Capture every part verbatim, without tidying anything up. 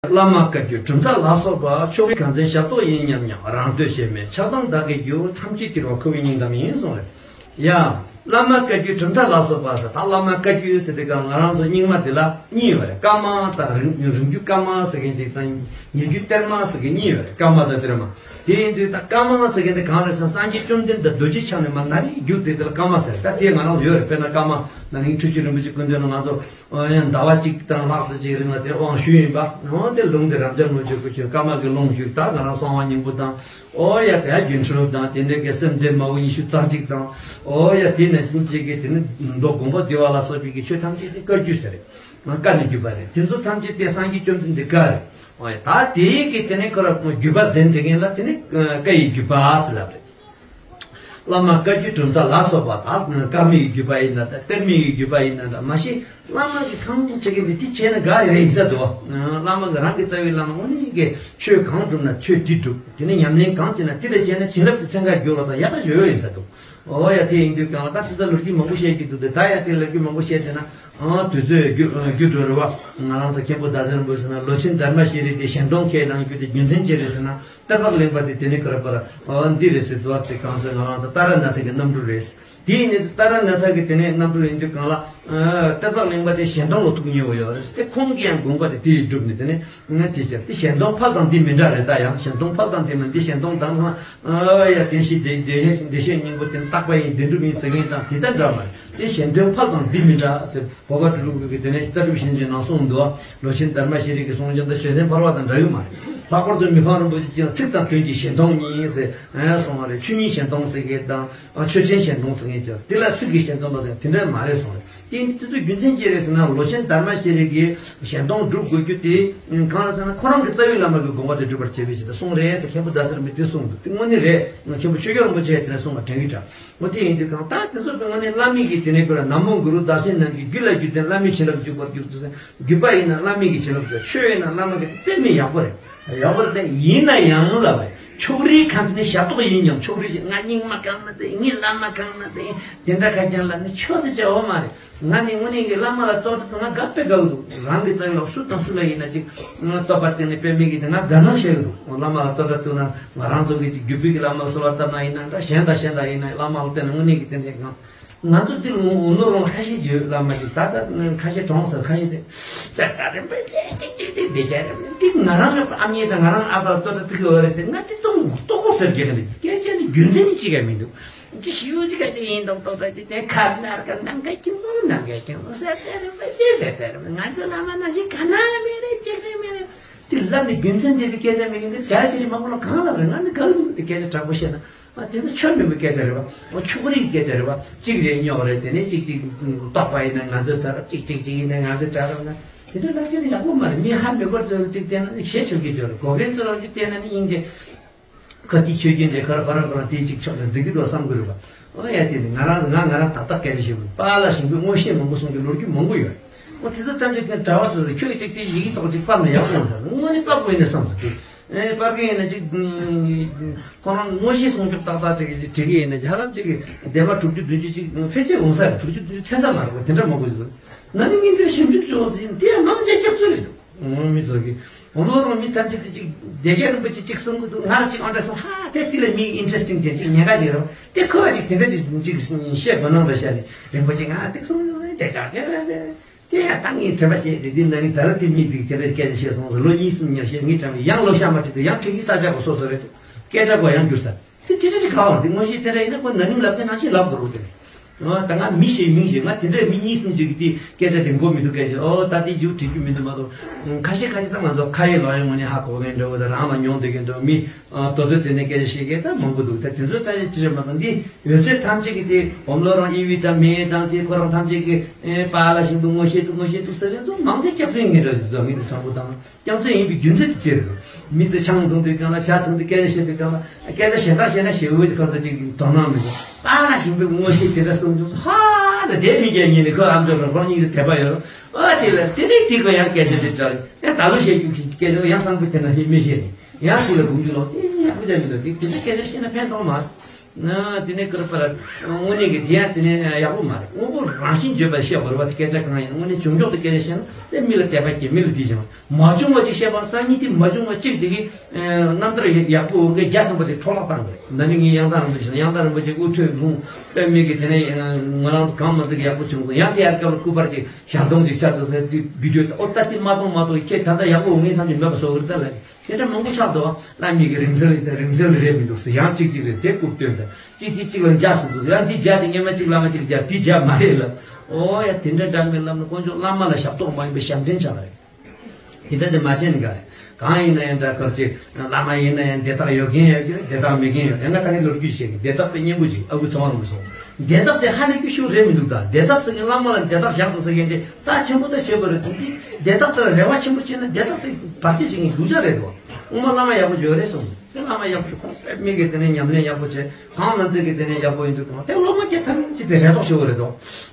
བླ་མ་བཀའ་བརྒྱུད་གྲུབ་མཐའ་ལ་སོགས་པ། ཕྱོགས་རིས་གངས་ཅན་ཞབས་ཏོག་ཡིན་སྙམ་ཡང་། རང་འདོད་གཞན་མེད་ཆགས་སྡང་བདག་གིས་རྒྱུ། ཐམས་ཅད་སྐྱེ་བོ་ཁོ་བོའི་སྙིང་གཏམ་ཡིན་གསུངས་རེད། ཡ། བླ་མ་བཀའ་བརྒྱུད་གྲུབ་མཐའ་ལ་སོགས་པ་ཟེར། ད་བླ་མ་བཀའ་བརྒྱུད་ཟེར་དུས་སྒང་ང་རང་ཚོ་རྙིང་མ་འདི་ལ་གཉིས་ཡོད་རེད། བཀའ་མ་དང་རིམ་རིམ་བརྒྱུད་བཀའ་མ་ཟེར་མཁན་ཅིག་དང་། ཉེ་བརྒྱུད་གཏེར་མ་ཟེར་མཁན་གཉིས་ཡོད་རེད། བཀའ་མ་དང་གཏེར་མ། དེ་ཡིན་དུས་ད་བཀའ་མ་ཟེར་མཁན་དེ་གང་རེད་ཟེར་ན། སངས་རྒྱས་བཅོམ་ལྡན་འདས་རྡོ་རྗེ་འཆང་ནས་མར་ན་རེ་བརྒྱུད་དེ་དེ་ལ་བཀའ་མ་ཟེར། ད་དེ་ང་རང་ཚོ་ཡོད་རེད། དཔེར་ན་བཀའ་མ་ན་ནིང་ཁྲི་ཆུ་རིན་པོ་ཆེ་སྐུ་མདུན་ལ་ང་ཚོ་ཡང་ཟླ་བ་གཅིག་དང་ལྷག་ཙམ་ཅིག་རིང་ལ་དེ་དབང་ཞུས་ཡིན་པ། འོ་དེ་ལུང་དེ་རབ་འབྱམས་ལུང་སྤྱོད་སྐུ་མཆོད་བཀའ་མ་གི་ལུང་བཞུགས། ད་ང་རང་གསང་བ་སྙིང་པོ་དང་། ཨོ་ཡ་དེ་ཡ་སྒྱུ་འཕྲུལ་དང་། དེ་འདྲ་གི་སེམས་སྡེ་མ་བུ་ཉི་ཤུ་རྩ་གཅིག་དང་། ཨོ་ཡ་དེ་ནས་ཕྱིན་ཅིག་གི་དེ་ནི་མདོ་དགོངས་པ་འདུས་པ་ལ་སོགས་པའི་གི་ཆོས་ཐམས་ཅད་དེ་བཀའ་བརྒྱུད་ཟེར་རེད། བཀའ་ནས་བརྒྱུད་པ་རེད། དེ་ཚོ་ཐམས་ཅད་དེ་སངས་རྒྱས་བཅོམ་ལྡན་འདས་བཀའ་རེད། ཨོ་ཡ་ད་དེའི་གི་དེ་ནི་ཁོ་ར་བརྒྱུད་པ་ཟེར་དེ་ངན་ལ་དེ་ནི་བཀའ་ཡི་བརྒྱུད་པ་ཟེར་ལབ་རེད། བླ་མ་བཀའ་བརྒྱུད་གྲུབ་མཐའ་ལ་སོགས་པ་དག་བཀའ་མའི་བརྒྱུད་པ་ཡིན་ན་འདྲ། གཏེར་མའི་བརྒྱུད་པ་ཡིན་ན་འདྲ། མ་གཞི་བླ་མ་གི་ཁང་བྱེད་མཁན་དེ་དེ་བྱས་ན་དགའ་ཡི་རེད་ཡིན་ས་འདུག་བླ་མ་གི་རང་གི་རྩ་བའི་བླ་མ་དངོས་གནས་ཀྱི་ཆོས་གང་བསྒྲུབ་ན་ཆོས་དེ་འགྲུབ། དེ་ནས་ཉམས་ལེན་གང་བྱས་ན་དེ་ལ་བྱས་ན་བྱིན་རླབས་ཀྱི་ཚན་ཁ་འགྱུར་བ་དང་ཡག་པ་ཡོད་ཡོད་ཡིན་ས་འདུག་ཨོ་ཡ་དེ་ཡིན་དུས་གང་ལ་ད་དེ་ཚོ་ལོ་རྒྱུས་མང་པོ་བཤད་ཀྱི་འདུག་སྟེ། ད་ཡ་དེ་ལོ་རྒྱུས་མང་པོ་བཤད་བསྡད་ན་ཨང་དུས་ཚོད་རྒྱུ་རྒྱུ་འགྲོ་རེད་བ། ང་རང་ཚོ་མཁན་པོ་ཟླ་ཟེར་རིན་པོ་ཆེ་ཟེར་ན་ལོ་ཆེན་དར་མ་ཤེས་རིག་དེ་གཞན་སྟོང་ཁས་བླངས་རྒྱུ་དེ་རྒྱུ་མཚན་ཅི་རེད་ཟེར་ན། གཏེར་བདག་གླིང་པ་དེ་དེ་ནས་ག་རེ་པར་ཨ་འདི་རེད་ཟེར་དུས་ཙམ་གང་ཟེར་ང་རང་ཚོ་ཏཱ་ར་ནཱ་ཐ་གི་རྣམ་སྤྲུལ་རེད། དེ་ཡིན་ནས་ཏཱ་ར་ནཱ་ཐ་གི་དེ་ནས་རྣམ་སྤྲུལ་ཡིན་དུས་གང་ལ་ཨ་གཏེར་བདག་གླིང་པ་དེ་གཞན་སྟོང་ལ་ཐུགས་མཉེས་པོ་ཡོད་རེད་དེ། ཁོང་གིས་ཡང་དགོངས་པ་དེ་དེ་ཡིས་བསྒྲུབས་ནས་དེ་ནས་ང་དེ་བྱས་དེ་གཞན་སྟོང་ཕལ་དང་འདི་མི་འདྲ་རེད། ད་ཡང་གཞན་སྟོང་ཕལ་དང་འདི་མི་འདི་གཞན་སྟོང་དང་ཨ་ཡ་བདེན་བཞི་བདེ་བདེ་བདེ་གཤེགས་སྙིང་པོ་དེ་རྟག་པ་ཡིན་བདེན་གྲུབ་ཡིན་ཟེར་མཁན་དང་དེ་ལྟར་འདྲ་མ་རེད། དེ་གཞན་སྟོང་ཕལ་དང་འདི་མི་འདྲ་ཟེར། བོད་པ་སྤྲུལ་སྐུ་གིས་དེ་ནས་ལྟ་གྲུབ་བྱིན་གྱིས་ནང་གསུངས་འདུག་ལོ་ཆེན་དར་མ་ཤེས་རིག་གི་གསུང་རྒྱུན་དང་ཞལ་ལྡན་ཕལ་པ་དང་འདྲ་ཡོད་མ་རེད། ལྷག་པར་དུ་མི་ཕམ་རིན་པོ་ཆེ་ཅིག་ཚིག་དང་དོན་གྱི་གཞན་སྟོང་གཉིས་ཟེར་ཨ་གསུངས་པ་རེད། ཆོས་ཉིད་གཞན་སྟོང་ཟེར་མཁན་དང་ཨ་ཆོས་ཅན་གཞན་སྟོང་ཟེར་མཁན་ཅིག་དེ་ལ་ཚིག་གི་གཞན་སྟོང་དང་དེ་འདྲ་མ་རེད་གསུངས་རེད། དེ་དེ་ཚོ་རྒྱུ་མཚན་ཅི་རེད་ཟེར་ན། ལོ་ཆེན་དར་མ་ཤེས་རིག་གིས་གཞན་སྟོང་སྒྲུབ་དགོས་རྒྱུ་དེ་གང་ལ་ཟེར་ན། ཁོ་རང་གི་རྩ་བའི་བླ་མ་གི་དགོངས་པ་དེ་སྒྲུབ་པར་བྱེད་པའི་ཆེད་དུ་གསུངས་རེད་ཟེར་མཁན་པོ་ཟླ་ཟེར་རིན་པོ་ཆེས་དེ་གསུངས་འདུག་དེ་དངོས་གནས་རེད། མཁན་པོ་ཆོས་རྒྱལ་རིན་པོ་ཆེས་དེ་འདྲ་གསུངས་པ་དྲན་གྱི་འདྲ། འོ་དེ་ཡིན་དུས་གང་ལྟར་དེ་ཚོ་དངོས་གནས་བླ་མའི་གི་དེ་ནས་ཁོ་ར་ན་མོ་གུ་རུ་བདག་གཞན་རྣམས་ཀྱི་རྒྱུད་ལ་བརྒྱུད་དེ་བླ་མའི་བྱིན་རླབས་འཇུག་པར་གྱུར་ཅིག་ཟེར། རྒྱུད་པ་ཡིན་ན་བླ་མའི་གི་བྱིན་རླབས་འཇུག་ཆོས་ཡིན་ན་བླ་མ་གི་དཔེ་མི་ཡག་པོ་རེད། ཡག་པོ་རེད་དེ་ཡིན་ན་ཡང་ལབ་རེད། ཕྱོགས་རིས་ཁ་ཚིག་ནི་ཞབས་ཏོག་ཡིན་སྙམ། ཕྱོགས་རིས་ཤིག་ང་རྙིང་མ་གང་ན་དེ་ངའི་བླ་མ་གང་ན་དེ་དེ་འདྲ་ཁ་རྐྱང་ལབ་ནི་ཆོས་ཟེར་བྱ་བ་མ་རེད། ང་ནི་དངོས་གནས་ཀྱི་བླ་མ་ལ་བསྟོད་བསྟོད་ང་དགའ་དཔེ་དགའ་གི་འདུག་རང་གི་རྩ་བའི་བླ་མ་སུ་དང་སུ་ལ་ཡིན་ན་ཅིག་བསྟོད་པ་བསྟན་ནས་དཔེ་མི་གི་དེ་ང་དགའ་སྣང་བྱེད་གི་འདུག་བླ་མ་ལ་བསྟོད་པ་བསྟོད་ན་ང་རང་ཚོ་གི་རྒྱུད་པའི་གི་བླ་མ་ལ་གསོལ་བ་བཏབ་ན་ཡིན་ན་འདྲ། གཞན་དང་གཞན་དང་ཡིན་ན་བླ་མ་ལ་བསྟན་ན་དངོས་གནས་ཀྱི་དེ་འདྲ་ང་ང་ཚོ་འདིར་ངོ་བོ་ལོ་རང་ཁ་ཤས་ཅིག་ཡོད། བླ་མ་ཅིག་ད་ལྟ་ཁ་ཤས་གྲོངས་ཟེར་ཁ་ཤས་དེ་ཟེར་ད་རིམ་པས་ཅིག་ཅིག་ཅིག་ཅིག་བདེ་རྒྱ་རིམ་འདི་ང་རང་ཨ་མྱེས་དང་ང་རང་ཨ་ཕར་བསྟོད་པ་བསྟོད་གི་ཡོད་རེད་དེ། ང་དེ་གཏོང་ལྟོ་གོ་ཟེར་གྱི་གི་རེད། སྐད་ཆ་ནི་རྒྱུ་མཚན་ནི་གཅིག་ཀྱང་མི་འདུག་ཅིག་ཞིའུ་ཅིག་ག་ཅིག་ཡིན་མདོག་མདོག་འདྲ་ཅིག་དེ་ཁ་ནར་ག་ནམ་མཁའ་ཁྱུང་ལོ་ནམ་མཁའ་ཁྱུང་ལོ་ཟེར་དེ་རེད་པ་ཅི་ཟེར་དེ་རེད་པ། ང་ཚོ་བླ་མ་ནང་བཞིན་ག་ན་མེད་རེད། ཅིག་གི་མེད་རེད། དེ་ལབ་ནས་རྒྱུ་མཚན་ལྡན་པའི་སྐད་ཆ་མེད་མཁན་དེ་བྱ་ཅི་རེད་མང་པོ་ལ་གང་ལབ་རེད། ང་ནི་ག་གི་མི་འདུག་དེ་སྐད་ཆ་དྲག་པོ་བཤད་ན་ཨ་དེ་ཚོ་ཆོས་མེད་པའི་སྐད་ཆ་རེད་པ། ཨོ་ཕྱོགས་རིས་སྐད་ཆ་རེད་པ། གཅིག་རེད་རྙོག་རེད། དེ་ནས་གཅིག་གཅིག་རྟོག་པ་ཡིན་ན་ང་ཚོའི་ད་རབས་གཅིག་གཅིག་གཅིག་ཡིན་ན་ང་ཚོའི་ད་རབས་ན་དེ་འདྲ་ལབ་རྒྱུ་ནི་ཡག་པོ་མ་རེད། མི་ཧ་མི་གོ་ཚོ་གཅིག་བལྟས་ན་ནི་ཞེ་ཆེར་གི་འདོད་རེད། གོ་མཁན་ཚོ་ལ་གཅིག་བལྟས་ན་ནི་སྙིང་རྗེ། ཁ་ཏི་ཆོས་རྒྱུན་དེ་ཁ་ར་ཁ་ར་ཁ་ར་དེ་གཅིག་ཆོག་ལ་འཛིན་གི་འདུག་བསམ་གི་རེད་པ། ཨོ་ཡ་དེ་ནི་ང་རང་ང་ང་རང་ཏག་ཏག་སྐད་ཆ་བཤད་མི་འདུག་པཱ་ལགས་ཞིང་པའི་མངོན་ཤེས་མང་པོ་གསུང་རྒྱུ་ལོ་རྒྱུས་མང་པོ་ཡོད། ཨོ་དེ་ཚོ་ཐམས་ཅད་ཀྱང་གྲྭ་བ་ཚོ་ཚོ་ཁྱོད་ཀྱིས་གཅིག་དེ་ཡི་གེ་ཐོག་གཅིག་ཕབ་ན་ཡག་པོ་འོང་ས་རེད། དངོས་གནས་ཕབ་དགོས་ཡིན་ན་བསམ་སོང་དེ། ཨེ་པར་གི་ཡིན་ན་ཅིག་ཁོ་རང་དངོས་གཞི་སྲུང་སྐྱོབ་ཏག་ཏག་ཅིག་ཅིག་བྲིས་གི་ཡིན་ན་ཅིག་ཧ་ལམ་ཅིག་གི་སྡེ་པ་དྲུག་ཅུ་བདུན་ཅུ་ཅིག་ཕལ་ཆེར་འོང་ས་རེད། དྲུག་ཅུ་བདུན་ཅུ་ཚན་ས་མ་རེད་པ། དེ་འདྲ་མང་པོ་ཡོད། ན་ནིང་ཉིན་དེར་ཞིབ་འཇུག་བྱུང་ཟིན་དེ་ཡང་མང་ཆེ་སྐྱག་རྫུན་རེད་འདུག་ཨོ་མི་ཚོ་གི་འོ་ལོ་རང་མི་ཐམས་ཅད་དེ་ཅིག་སྡེ་རྒྱ་རིན་པོ་ཆེ་ཅིག་གསུང་གི་འདུག་ང་ཅིག་ཨོ་འདྲ་གསུང་ཧ་དེ་དེ་ལ་མི་ཨིན་ཊི་རེ་སི་ཊིང་ཅན་ཅིག་ཉེན་ཁ་ཅིག་རེད་པ། དེ་ཁོ་ཅིག་དེ་འདྲ་ཅིག་ཅིག་བཤད་དགོས་སྣང་འདྲ་ཤར་ནས་རིན་པོ་ཆེ་ང་དེ་གསུང་ཡོང་ཅེ་ཅག་ཅེ་རེད། དེ་ཡང་ད་ངས་དྲན་པ་བྱས་ཏེ་འདི་ན་ནིང་ད་ར་དེ་མི་དེ་དེ་འདྲ་སྐད་ཆ་བཤད་སོང་ཟེར། ལོ་གཉིས་གསུམ་ཉེར་བཞག་ངས་དྲན་པ་ཡང་ལོ་ཤ་མ་བྲིས་དུས་ཡང་ཁྲིད་ཀྱི་ས་ཆ་གོ་སོ་སོ་རེད་འདུག་སྐད་ཆ་གོ་ཡང་འགྱུར་ས། དེ་དེ་འདྲ་ཅིག་ག་བ་དེ་དངོས་གཞི་དེ་འདྲ་ཡིན་ན་ཁོ་ན་ནིང་ལབ་དེ་ནང་བཞིན་ལབ་དགོས་རེད་དེ། ད་ང་མི་ཞིག་མིང་ཞིག་ང་དེ་འདྲ་མི་གཉིས་གསུམ་ཅིག་གིས་དེ་སྐད་ཆ་དེ་མགོ་མི་ཐུག་སྐད་ཆ་ཨོ་ད་དེ་ཡུ་བྲིས་རྒྱུ་མི་འདུག་མ་གཏོགས་ཁ་ཤས་ཁ་ཤས་ད་ང་ཚོ་ཁ་ཡི་ལོ་ཡི་ངོ་ནས་ཧ་གོ་མཁན་འདྲ་བོ་དང་རང་ལ་མྱོང་བསྡད་མཁན་འདྲ་བོ་མི། ཨ་དོ་དོ་དེ་ནས་སྐད་ཆ་བཤད་མཁན་ད་མང་པོ་འདུག་ད་དེ་ཚོ་ལྟ་ཞིབ་ཅི་རེད་མ་གཏོགས་འདི་ཡོད་ཚད་ཐམས་ཅད་ཀྱི་དེ་འོམ་ལོ་རང་ཨི་བི་དང་མེ་དང་དེ་ཁོ་རང་ཐམས་ཅད་ཀྱི་ཨེ་པཱ་ལགས་ཞིག་འདུག་ངོ་ཤེས་འདུག་ངོ་ཤེས་འདུག་ཟེར་མཁན་ཚོ་མང་ཆེ་སྐྱག་རྫུན་ངན་འདྲ་ཞིག་འདུག་མི་དེ་དྲང་པོ་དང་སྐྱག་རྫུན་ཡིན་པའི་རྒྱུ་མཚན་དེ་དེ་རེད། མི་དེ་ཆང་འཐུང་དུས་སྒང་ལ་ཇ་འཐུང་དུས་སྐད་ཆ་བཤད་དུས་སྒང་ལ་སྐད་ཆ་གཞན་དག་བཤད་ན་ཞེ་པོ་ཅིག་ཁོ་ཚོ་ཅིག་དོ་སྣང་མི་འདུག་པཱ་ལགས་ཞིག་འདུག་ངོ་ཤེས་དེ་འདྲ་གསུང་རྒྱུ་ཧ་ད་དེ་མི་སྐྱ་ཉིན་ནས་ཁོ་ཨམ་ཅོག་རང་ཁོང་གཉིས་ཀྱི་དད་པ་ཡོད་རུང་ཨ་དེ་ལ་དེ་ནས་དེ་ཁོ་ཡང་སྐད་ཆ་དེ་དྲག་ཡང་ད་ལོ་བཤད་རྒྱུ་གི་སྐད་ཆ་ཡང་གསང་ཕུ་དེ་ན་ཞིག་མི་ཤེས་ནས། ཡང་དེ་ལ་དགོངས་རྒྱུ་ལོག་དེ་ཡག་པོ་ཅག་མི་འདུག་དེ་དེ་ཚོ་སྐད་ཆ་བཤད་ན་ཕན་ཐོགས་མ། ན་དེ་ནས་ཀར་པར་དངོས་གནས་ཀྱི་དེ་ཡང་དེ་ནས་ཡག་པོ་མ་རེད། དངོས་པོ་རང་བཞིན་བརྗོད་པ་བཤད་དགོས་རེད་བ། དེ་སྐད་ཆ་གང་ཡིན་དངོས་གནས་བྱུང་ཕྱོགས་དེ་སྐད་ཆ་བཤད་ན་དེ་མི་ལ་དད་པ་སྐྱེ། མི་ལ་དེ་བྱུང་མ་བྱུང་བ་ཅིག་བཤད་པ་སང་ཉིན་དེ་མ་བྱུང་བ་གཅིག་དེ་གི་རྣམ་ཐར་ཡག་པོ་འོ་གི་བརྒྱ་ཐམ་པ་དེ་འཕྲོ་བརླག་བཏང་དགོས། ན་ནིང་ངས་ཡང་དག་རིན་པོ་ཆེ་ཡང་དག་རིན་པོ་ཆེ་དབུ་ཐོད་ལྷུང་པའི་མི་གི་དེ་ནས་ང་རང་ཚོ་གང་མ་ཚིག་ཡག་པོ་བྱུང་སོང་། ཡང་དེ་ཡར་སྐབས་ལ་སྐུ་པར་ཅིག་ཞལ་གདོང་ཅིག་ཆགས་འདུག་ཟེར་དུས་བི་ཌིའོ་ཨོ་ད་དེ་མ་གཏོང་མ་གཏོང་ཁྱེད་ད་ལྟ་ཡག་པོ་འོ་ངས་ཐམས་ཅད་མེད་པ་བཟོ་གི་རེད་ད་ལབ། དེ་འདྲ་མང་པོ་ཆགས་འདུག་ཨ་ལ་མི་གི་རིང་བསྲེལ་ཡིན་ཚེ་རིང་བསྲེལ་རེད་མི་འདུག་ཟེར། ཡང་གཅིག་གཅིག་རེད་དེ་རྐུབ་སྟོན་ད་གཅིག་གཅིག་གཅིག་ལ་འཇགས་སུ་འདུག་ཡང་དེ་འཇགས་དེ་སྔོན་མ་གཅིག་བླ་མ་གཅིག་འཇགས་དེ་འཇགས་མ་རེད་ལ། ཨོ་ཡ་དེ་འདྲ་འདྲ་མི་ལབ་ན་དཀོན་མཆོག་བླ་མ་ལ་ཞབས་ཏོག་མ་ཡིན་པའི་ཞབས་འདྲེན་ཆགས་པ་རེད། དེ་འདྲ་དེ་མ་བྱས་ནི་ག་རེད། གང་ཡིན་ན་ཡང་འདྲ་ཁར་ཅིག་བླ་མ་ཡིན་ན་ཡང་དེ་དག་ཡོད་མཁན་ཡོད་ཀྱི་རེད། དེ་དག་མེད་མཁན་ཡོད། ཡང་ན་ད་ནི་ལོ་རྒྱུས་བཤད་ཀྱི་དེ་དག་པའི་སྙིང་པོ་ཅིག་ཨ་ཁུ་ཚེ་དབང་རིན་པོ་ཆེ་སོང་། དེ་དག་དེ་ཧ་ལས་རྒྱུ་ཤུགས་རེད་མི་འདུག་ད་དེ་དག་ཟེར་མཁན་བླ་མ་ལ་དེ་དག་བཞག་དགོས་ཟེར་མཁན་དེ་རྩ་ཆེན་པོ་ད་བྱེད་པ་རེད། དེ་དེ་དག་དེ་ལ་རེ་བ་ཆེན་པོ་བྱས་ན་དེ་དག་དེ་བར་ཆད་བྱེད་མཁན་སྡུག་ཅག་རེད་དོ། སྔོན་མ་བླ་མ་ཡག་པོ་ཅིག་ཡོད་རེད་གསུངས། དེ་བླ་མ་ཡག་པོ་ཅིག་ཁོང་ཚོས་མི་གི་དེ་ནས་ཉམས་ལེན་ཡག་པོ་བྱས་གང་ང་ཚོས་གི་དེ་ནས་ཡག་པོ་ཡིན་དུས་གང་དེ་སློབ་མ་སྐྱེ་ཐབས་ཅི་དེ་རེ་དོགས་ཞུ་གི་རེད་དོ།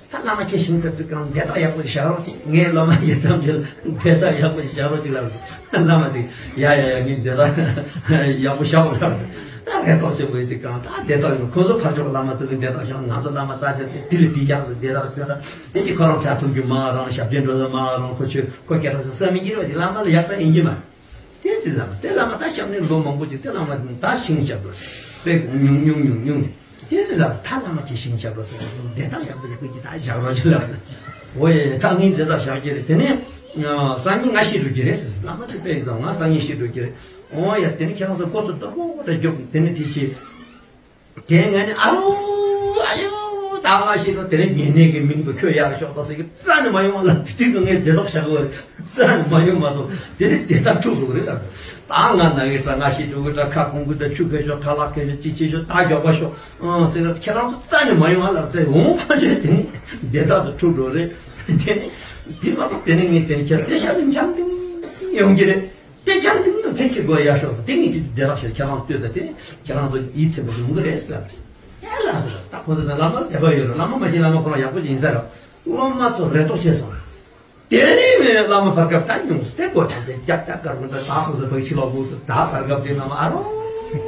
ད་བླ་མ་སྐྱེ་ཞིང་ཐབས་དུས་གང་དེ་དག་ཡག་པོ་ཞིག་བཞག་རོགས་ཞེས་ངས་སློབ་མ་ཡི་དམ་ཆེ་ལ་དེ་དག་ཡག་པོ་ཞིག་བཞག་རོགས་ཅིག་ལབ་རེད། བླ་མ་དེ་ཡ་ཡ་ཡ་ངས་དེ་དག་ཡག་པོ་བཞག་རོགས་ལབ་རེད། ད་རེ་དོགས་ཞུ་གི་ཡིན་དུས་གང་ད་དེ་དག་ཡིན་ཁོ་ཚོ་ཕར་ཕྱོགས་བླ་མ་ཚོ་གི་དེ་དག་བཞག་ང་ཚོ་བླ་མ་རྩ་ཆེན་དེ་དེ་ལས་དེ་ཡག་རེད། དེ་དག་ཁྱོད་རང་དེ་གི་ཁོ་རང་ཆ་ཐུབ་རྒྱུ་མ་རང་ཞབས་བརྟན་འགྲོ་ས་མ་རང་ཁོ་ཆོས་ཁོ་སྐད་གྲགས་སོང་བསམ་མི་འགྱུར་བ་ཞིག་བླ་མ་ལ་ཡག་པ་ཡིན་གྱི་མ་རེད། དེ་དེ་བླ་མ་དེ་བླ་མ་ད་སྐྱབས་གནས་ལོ་མང་པོ་ཅིག་དེ་བླ་མ་ད་ཤིང་བྱ་དགོས་དཔེ་ཉུང་ཉུང་ཉུང་ཉུང་ནས་དེ་དེ་བླ་མ་ད་བླ་མ་ཅིག་ཤིང་བྱ་དགོས་ཟེར་ནས་དེ་དག་ཡག་པོ་ཅིག་ཁོས་ཀྱི་ད་བཞག་རོགས་ཅིག་ལབ་ནས་འོ་ཡེ་ད་ངས་དེ་དག་བཞག་གི་རེད། དེ་ནས་སང་ཉིན་ང་ཤི་འགྲོ་གི་རེད་ཟེར་ཟེར། བླ་མ་དེ་དཔེ་དང་ང་སང་ཉིན་ཤི་འགྲོ་གི་རེད། འོ་ཡ་དེ་ནས་ཁྱེད་རང་ཚོ་སྒོ་ཚོ་རྡོག་པོ་རེ་རྒྱོབ་དེ་ནས་དེ་ཤི། དེ་ནས་ང་ནི་ཨ་རོ་ཨ་ཡོ་ད་ང་ཤི་རོ་དེ་ནས་ཉེ་གནས་ཀྱི་མིང་དུ་ཁྱོད་ཡར་ཤོག་ད་ཟེར་གི་རྩ་ནས་མ་ཡོང་བ་ལ་དེ་དུས་ཀྱི་ངས་བདེ་ཐོག་བྱ་དགོས་རེད། རྩ་ནས་མ་ཡོང་མ་གཏོགས་དེ་ནས་བདེ་ཐག་འཁྲུག་འགྲོ་གི་རེད་ལ། ད་ང་ན་གི་ད་ང་ཤི་འགྲོ་གི་ད་ཁ་སྐོང་གི་ད་ཆུ་ཁ་ཤོག་ཁ་ལག་ཁ་ཤོག་ཅི་ཅི་ཤོག་ད་མགྱོགས་པ་ཤོག་ཨང་ཟེར་གི་ཁྱེད་རང་ཚོ་རྩ་ནས་མ་ཡོང་བ་ལ་དེ་འོང་ཕ་ཆོས་དེ་ནས་བདེ་ཐག་ཏུ་འཁྲུག་འགྲོ་རེད། དེ་ནས་དེ་མ་གཏོགས་དེ་ནས་ངས་དེ་ཁྱེད་དེ་ཤ་མི་འཆམ་དེ་ཡོང་གི་རེད། དེ་ཀྱང་དེ་ནི་དེ་ཁྱེད་དགོས་ཡག་ཤོག་དེ་ངས་ཅིག་བདེ་བླག་ཤོད་ཁྱེད་རང་ལྟོས་ད་དེ་ཁྱེད་རང་ཚོ་ཡིད་ཚིམ་པ་ཡོང་གི་རེད་ཟེར་ལབ་རེད། ཡ་ལགས་སོ་ད་ཁོ་ཚོ་ད་བླ་མར་དད་པ་ཡོད་རེད། བླ་མ་མ་ཤེས་བླ་མ་ཁོ་རང་ཡག་པོ་ཅིག་ཡིན་ས་རེད། སློབ་མ་ཚོ་རེ་དོགས་བྱས་སོང་། དེ་ནས་བླ་མ་བར་སྐབས་ད་ཉུང་སུ་དེ་དགོས་ད་དེ་རྒྱབ་རྒྱབ་དཀར་པོ་ད་ད་ཁོ་ཚོ་བག་ཕྱི་ལོག་དགོས་ད་བར་སྐབས་དེ་བླ་མ་ཨ་རོ་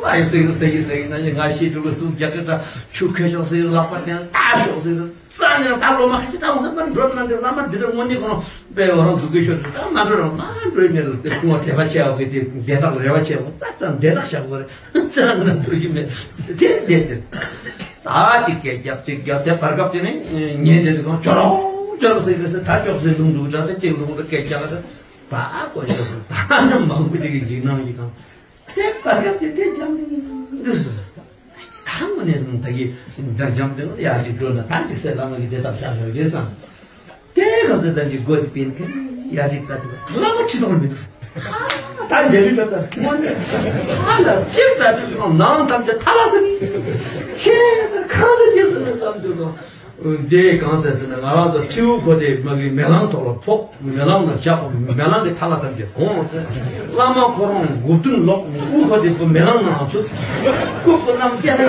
ཨ་ཡོ་སེ་གི་སེ་གི་སེ་གི་ན་ང་ཤེས་འགྲོ་གི་སུ་རྒྱ་གི་ད་ཆུ་ཁ་ཤོག་སེ་གི་ལག་པ་དེ་ད་ཤོག་སེ་གི་རྩ་ནས་ད་ལོ་མ་ཁ་ཅིག་ད་འོང་ས་མ་འགྲོ་མ་འགྲོ་བླ་མ་འདི་འདྲ་དངོས་གནས་ཁོ་རང་དཔེ་འོ་རང་འཛུགས་ཀྱི་ཤོར་ད་མ་འགྲོ་རང་མ་འགྲོ་མེད་ལ་དེ་ཁོང་དད་པ་ཆེ་བ་གི་དེ་བདེ་ཐག་རེ་བ་ཆེ་བ་ད་ཙམ་བདེ་ཐག་བཞག་དགོས་རེད། རྩ་ནས་འགྲོ་གི་མེད་དེ་བདེ་དེ་ད་ཅིག་སྐད་རྒྱབ་ཅིག་རྒྱབ་དེ་བར་སྐབས་དེ་ནས་ཉན་དེ་དེ་ཁོང་ཅོ་རོ་ཅོ་རོ་ཟེར་གི་ཟེར་ད་ཅོག་ཟེར་ལུང་འདུག་འདྲ་ཟེར་ཅིག་ལུང་འདུག་སྐད་རྒྱག་ད་ད་གོ་ཤོར་ད་ནི་མང་པོ་ཅིག་གི་འཇིགས་སྣང་གི་གང་། དེ་བར་སྐབས་ཀྱི་དེ་འཇམ་ཐིང་ཐིང་འདུག་ཟེར། ད་དངོས་གནས་སུ་ད་གི་འདི་འཇམ་ཐིང་ཡར་ཅིག་འགྲོ་ན་ད་འཇིགས་སེལ་བླ་མ་གི་དེ་དག་བཞག་ཡོད་རེད་བསམ། དེ་ག་ཚོད་ད་ཅིག་སྒོ་དེ་པིན་ཁན་ཡར་ཅིག་ལྟ་དུས་བླ་མ་ཁྲི་སྟོང་མི་འདུག་ཟེར། ད་འཇའ་ལུས་ཁྲོད་ལྟ་དུས་ཨ་ལ་ཅིག་ལྟ་དུས་ནང་ཐམས་ཅད་ཐ་ལ་ཟིན། ཁྱེད་ཁ་ལ་ཅིག་ཟིན་བསམ་དུས་དང་། དེ་གང་ཟེར་ཟེར་ན་ང་རང་ཚོ་ཁྲིའུ་ཁོ་དེ་མ་གི་མེ་ལང་ཐོག་ལ་ཕོག་མེ་ལང་ལ་བཞག་མེ་ལང་གི་ཐ་ལ་ཐམས་ཅད་གོང་ཟེར། བླ་མ་ཁོ་རང་མགོ་ཐུན་ལོག་དབུ་ཁོ་དེ་བུ་མེ་ལང་ནང་ཚུད། སྐུ་བུ་རྣམས་སྐྱེ་ལ་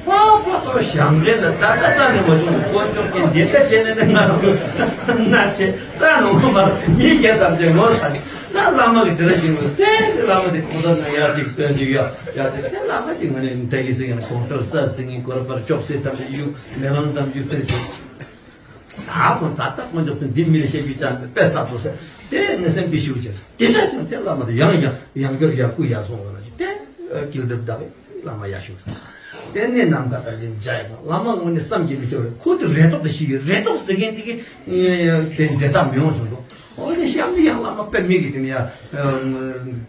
ཕ་ཕ་ཕ་ཞང་འདྲེ་ལ་ད་ལྟ་རྩ་ནས་མ་བྱུང་དཀོན་མཆོག་གིས་འདི་ལྟ་བྱས་ནས་ནི་ང་རང་ཚོ་ན་ཆེ་རྩ་ནང་དུ་མ་རེད། མི་སྐྱེ་ཐམས་ཅད་ངོ་ཚ་ནས་ན་བླ་མ་གི་དེ་ལ་ཞིག་ངོ་དེ་བླ་མ་དེ་གོང་ས་ན་ཡར་ཅིག་སྟོན་ཅིག་ཡ། ཡ་དེ་དེ་བླ་མ་ཅིག་ངོས་ནས་ད་ཡིད་སེང་ཡང་གོང་ཁྲོལ་ས་ཟིང་ངེ་གོར་པར་ཅོག་སེ་ཐམས་ཅད་གཡུག་མེ་ལོང་ཐམས་ཅད་ཕེར་ཅིག་ད་ཁོང་ད་ལྟ་དཀོན་མཆོག་ཚེ་འདི་མི་ལ་བཤད་རྒྱུ་ཅང་དཔེ་ས་ཐོ་ཟེར་དེ་ནི་སེམས་པའི་ཤིའུ་ཅེས་དེ་འདྲ་ཅང་དེ་བླ་མ་དེ་ཡང་ཡང་ཡང་སྐྱོར་ཡར་སྐུ་ཡར་སོང་བ་ལ་ཅིག་དེ་སྐྱིལ་འདེབས་བདག་བླ་མ་ཡར་ཞུ་ཟེར། དེ་ནས་ནམ་མཁའ་ལྟར་གྱི་འཇའ་ཡི་བླ་མ་དངོས་གནས་བསམ་གྱིས་མི་ཁྱབ་པའི་ཁུར་དུ་རེ་དོགས་དེ་ཞིག་གིས་རེ་དོགས་ཟེར་མཁན་དེ་གི་དེ་འདི་ལྟ་མི་ཡོང་བྱུང་འདུག་འོ་དེ་གཤམ་དུ་ཡང་བླ་མ་དཔེ་མི་གི་དེ་ནས་ཡ་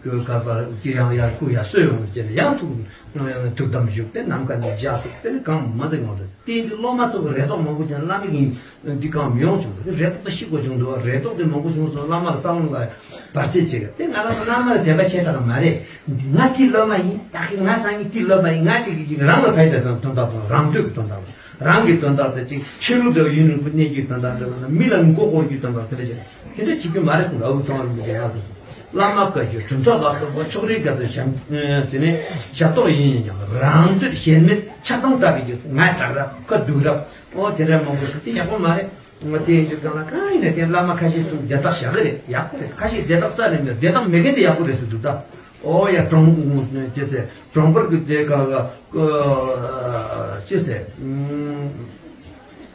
ག་པར་ཅི་ཡང་ཡ་ཁུ་ཡ་སོས་ཡོང་བྱས་ནས་ཡང་ཐུགས་ཐུགས་དམ་བཞུགས་ཏེ་ནམ་མཁའ་ནས་འཇའ་ཟེར་དེ་ནི་གང་མ་ཚིག་ངོ་ཚ་དེ་ཡིན་དུས་སློབ་མ་ཚོ་གི་རེ་དོགས་མང་པོ་བྱས་ནས་བླ་མ་གིས་འདི་གང་མི་ཡོང་བྱུང་། དེ་རེ་དོགས་དེ་ཤི་དགོས་བྱུང་འདུག་རེ་དོགས་དེ་མང་པོ་བྱུང་སོང་། བླ་མ་ལ་ས་བོན་ལ་བར་ཆད་བྱེད་གི་དེ་ང་རང་ཚོ་བླ་མ་ལ་དད་པ་བྱེད་དྲགས་མ་རེད། ང་དེའི་སློབ་མ་ཡིན། ད་གི་ང་སང་ཉིན་དེའི་སློབ་མ་ཡིན། ང་ཅིག་གིས་ཅིག་རང་ལ་ཕན་ཐོགས་དོན་དག་དང་རང་འདོད་ཀྱི་དོན་དག་རང་གི་དོན་དག་དེ་ཅིག་ཆོས་ལུགས་དང་ཡུན་རིང་པོ་གནས་རྒྱུའི་དོན་དག་འདྲ་ལ་ན་མི་ལ་མགོ་སྐོར་རྒྱུའི་དོན་དག་དེ་འདྲ་བྱས་དེ་འདྲ་བྱེད་རྒྱུ་མ་རེད་གསུངས། ཨ་ཁུ་ཚང་བ་རིན་པོ་ཆེ་ཡང་དུ་སོང་། བླ་མ་བཀའ་བརྒྱུད་གྲུབ་མཐའ་ལ་སོགས་པ་ཕྱོགས་རིས་འགའ་ཚོས་བྱམས་དེ་ནས་ཞབས་ཏོག་ཡིན་ཡིན་ཀྱང་རང་འདོད་གཞན་མེད་ཆགས་སྡང་ལྟ་བུའི་རྒྱུ་ང་དྲག་རབ་ཁ་སྡུག་རབ་ཨོ་དེ་འདྲ་མང་པོ་ཞིག་དེ་ཡག་པོ་མ་རེད། ང་དེ་ཡིན་དུས་གང་ལ་གང་ཡིན་ན་དེ་བླ་མ་ཁ་ཤས་ཚོ་བདེ་ཐག་བཞག་གི་རེད། ཡག་པོ་རེད། ཁ་ཤས་བདེ་ཐག་རྩ་ནས་མེད། བདེ་ཐག་མེད་མཁན་དེ་ཡག་པོ་རེད་ཟེར་འདུག་ད། ཨོ་ཡ་གྲོང་ཅི་ཟེར་གྲོང་པར་གྱི་དེ་ག་ག་ཅི་ཟེར།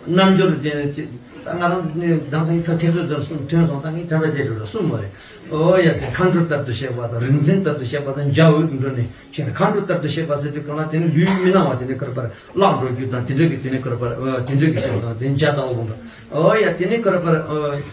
རྣལ་འབྱོར་ཅན་ཅི། ད་ང་རང་ནི་དང་ཐེངས་ཐ་ཐེ་ཚོད་ཙམ་གསུམ་ཐོན་སོང་། ད་ངས་དྲན་པ་བརྗེད་འགྲོ་ལ་གསུམ་མ་རེད། ཨོ་ཡ་དེ་མཁའ་འགྲོ་ལྟར་དུ་གཤེགས་པ་དང་རིག་འཛིན་ལྟར་དུ་གཤེགས་པ་དང་འཇའ་འོད་འགྲོ་ནས་ཤེས་ན། མཁའ་འགྲོ་ལྟར་དུ་གཤེགས་པ་ཟེར་དུས་གང་ལ་དེ་ནི་ལུས་མི་སྣང་བ་དེ་ནི་ཁར་པར་བརླག་འགྲོ་རྒྱུ་དང་། དེ་འདྲ་གི་དེ་ནི་ཁར་པར་དེ་འདྲ་གི་ཤེས་དང་དེ་འཇའ་ལྟ་བུ་དང་། ཨོ་ཡ་དེ་ནི་ཁར་པར་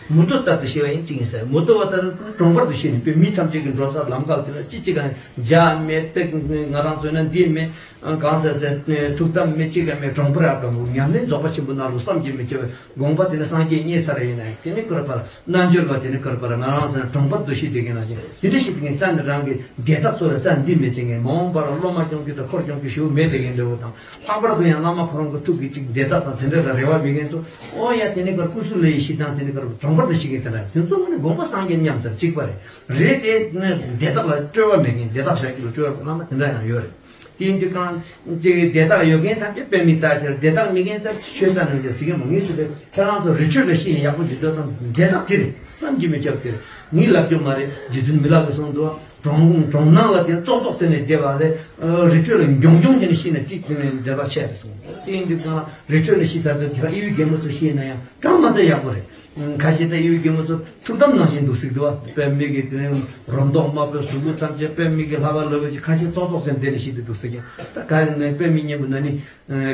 མུ་ཏོ་ལྟར་དུ་གཤེགས་པ་ཡིན་ཅིག་ཡིན་ཟེར། མུ་ཏོ་བ་ལྟར་དུ་གྲོང་པར་དུ་ཤེས་ནས་པའི་མི་ཐམས་ཅད་ཀྱི་འགྲོ་ས་ལམ་ཁག་དེ་ལ་ཅི་ཅི་གང་འཇའ་མེད་དེ་ང་རང་ཚོ་ན་འདི་མེད། གང་ཟེར་ཟེར་ཐུགས་དམ་མི་གཅིག་ཀ་མེད། གྲོང་པར་ཨ་ཀ་མུ་ཉམས་ལེན་རྫོགས་པ་ཆེན་པོ་ནང་ལུགས་བསམ་གྱིས་མི་ཁྱབ་པའི་དགོངས་པ་དེ་ནི་སངས་རྒྱས་མཉེས་ཚར་ཡིན་ན། དེ་ནི་ཁར་པར་རྣལ་འབྱོར་པ་དེ་ནི་ཁར་པར་ང་རང་ཚོ་གྲོང་པར་དུ་ཤེས་དེ་གིན་ན་ཅིང་དེ་འདྲ་ཞིག་དེ་གིན་རྩ་ནི་རང་གི་དེ་དག་ཚོ་ལ་རྩ་འདི་མེད་དེ་གིན་མ་འོངས་པར་སློབ་མ་སྐྱོང་རྒྱུ་དང་འཁོར་སྐྱོང་རྒྱུ་ཞུ་མེད་དེ་གིན་འདྲ་བོ་དང་། ལྷག་པར་དུ་ཡང་བླ་མ་ཁོ་རང་གི་ཐུགས་ཀྱི་ཅིག་དེ་དག་དང་དེ་འདྲ་ལ་རེ་བ་མེད་མཁན་ཚོ། ཨོ་ཡ་དེ་ནི་ཁར་ཀུ་སུ་ལེ་ཡི་ཤི་དང་དེ་ནི་ཁར་གྲོང་པར་དུ་ཤེས་མཁན་དེ་འདྲ་དེ་ཚོ་ནི་དགོངས་པ་སངས་རྒྱས་མཉམ་དང་གཅིག་པ་རེད། རེད་དེ་ནི་དེ་དག་ལ་སྤྲོས་པ་མེད་མཁན། དེ་དག་བྱ་རྒྱུ་ལ་སྤྲོས་པ་བླ་མ་དེ་འདྲ་ཡང་ཡོད་རེད། དེ་ཡིན་དུས་གང་ཅིག་དེ་དག་ཡོད་མཁན་ཐམས་ཅད་དཔེ་མི་ལྟ་ཕྱིར་དེ་དག་མེད་མཁན་ལྟར་ཆོས་ལྟ་ནས་ཀྱང་ཟེར་གྱི་མ། ངེས་སུ་དེ་ཁྱེད་རང་ཚོ་རི་ཁྲོད་ལ་ཤི་ཡང་ཡག་པོ་ཇི་ལྟར་དང་དེ་དག་དེ་རེད། བསམ་གྱིས་མི་ཁྱབ་དེ་རེད། ངས་ལབ་རྒྱུ་མ་རེད། རྗེ་བཙུན་མི་ལ་གིས་གསུངས་འདུག་གྲོང་གྲོང་ནང་ལ་དེ་ཙོག་ཙོག་བྱས་ནས་བསྡད་པ་ལས་རི་ཁྲོད་ལ་མགྱོགས་མགྱོགས་བྱས་ནས་ཤི་ན་ཅིག་དེ་ནས་བསྡད་པ་ཆེ་རེད་གསུངས། དེ་ཡིན་དུས་གང་རི་ཁྲོད་ལ་ཤི་ཚར་དུས་ཁྱེད་རང་ཨི་བའི་རྒན་མོ་ཚོ་ཤི་ན་ཡང་གང་མ་ཚད་ཡག་པོ་རེད། ཁ་ཤས་ད་ཨི་བའི་རྒན་མོ་ཚོ་ཐུགས་དམ་ནང་བཞིན་འདུག་ཟེར་གི་འདུག་བ། དཔེ་མི་སྲིད་དེ་ནས་རོ་མདོག་དམར་པོའི་གཟུགས་པོ་ཐམས་ཅད་དཔེ་མི་སྲིད་ལྷ་བ་ལོ་བའི་ཅིག་ཁ་ཤས་ཙོག་ཙོག་ཙམ་བསྡད་ནས་ཤི་དེ་འདུག་ཟེར་གི། ད་ག་ནས་དཔེ་མི་སྲིད་སྙན་པོ་ན་ནི་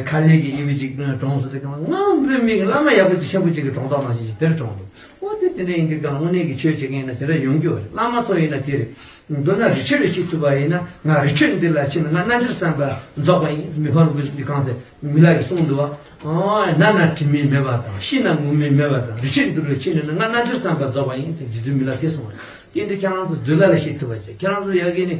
ཁ་ལས་ཀྱི་ཨི་བའི་ཅིག་གྲོངས་སོང་། དེ་གང་ང་དཔེ་མི་སྲིད་བླ་མ་ཡག་པོ་ཅིག་ཤེས་པོ་ཅིག་གི་གྲོངས་སྟངས་ནང་བཞིན་ཅིག་དེར་གྲོངས་འདུག་ཨོ་དེ་དེ་འདྲ་ཡིན་དུས་གང་དངོས་གནས་ཀྱི་ཆོས་བྱེད་མཁན་ཡིན་ན་དེ་འདྲ་ཡོང་རྒྱུ་རེད། བླ་མ་ཚོ་ཡིན་ན་དེ་རེད། མདོར་ན་རི་ཁྲོད་ལ་ཤི་ཐུབ་པ་ཡིན་ན། ང་རི་ཁྲོད་འདི་ལ་ཕྱིན་ན་ང་རྣལ་འབྱོར་བསམ་པ་རྫོགས་པ་ཡིན། མི་ཕམ་རིན་པོ་ཆེ་འདི་གང་ཟེར་མི་ལ་ཡིས་གསུངས་འདུག་བ། ཨོ་ན་ན་དྲི་མ་མེད་པ་དང་ཤི་ན་ངུ་མི་མེད་པ་དང་། རི་ཁྲོད་འདི་ལ་ཕྱིན་ན་ང་རྣལ་འབྱོར་བསམ་པ་རྫོགས་པ་ཡིན་ཟེར་རྗེ་བཙུན་མི་ལ་དེ་གསུངས་པ་རེད། དེ་འདི་ཁྱེད་རང་ཚོ་འཛོལ་ལ་ལ་ཤི་ཐུབ་པ་བྱེད། ཁྱེད་རང་ཚོ་ཡ་གི་ནི་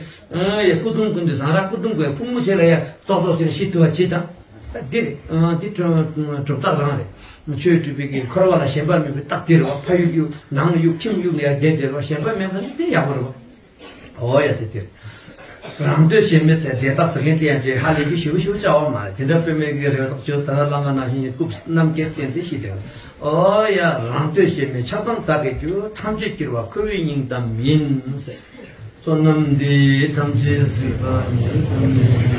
ཡ་སྐུ་གདུང་ཀུན་ཏུ་བཟང་ར་སྐུ་གདུང་གི་ཕུང་པོ་ཆེ་ལ་ཡ་ཙོག་ཙོག་ཆེ་ལ་ཤི་ཐུབ་པ་བྱེད་དང་། ད་འདི་རེད། འདི་གྲུབ་རྟགས་རང་རེད། ཆོས་སྒྲུབ་པའི་གི་འཁོར་བ་ལ་ཞེན་པ་མེད་པའི་རྟགས་དེ་རེད་བ། ཕ་ཡུག་གཡུག་ནང་གཡུག་ཁྱིམ་གཡུག་ལ་ཡ་བསྡད་བསྡད་རེད་བ། ཞེན་པ་མེད་པ་ནི་དེ་ཡག་པོ་རེད་བ། ཨོ་ཡ་དེ་དེ་རེད། རང་འདོད་ཞེན་མེད་ཚེ་དེ་རྟགས་ཟེར་མཁན་དེ་ཡང་ཅིག་ཧ་ལས་པའི་ཞིབ་ཞིབ་བྱ་བ་མ་རེད། དེ་འདྲ་དཔེ་མེད་ཀྱི་རེ་བ་ཐག་ཆོད། ད་ལྟ་བླ་མ་ནང་བཞིན་གྱི་སྐུ་རྣམ་རྒྱལ་བསྟན་ཏེ་ཤི་དེ། ཨོ་ཡ་རང་འདོད་ཞེན་མེད་ཆགས་སྡང་དག་གིས་གྱུར། ཐམས་ཅད་སྐྱུར་བ་ཁོ་བོའི་སྙིང་གཏམ་ཡིན་ཟེར། བསོད་ནམས་འདི་ཡིས་ཐམས་ཅད་གཟིགས་པ་ཉིད།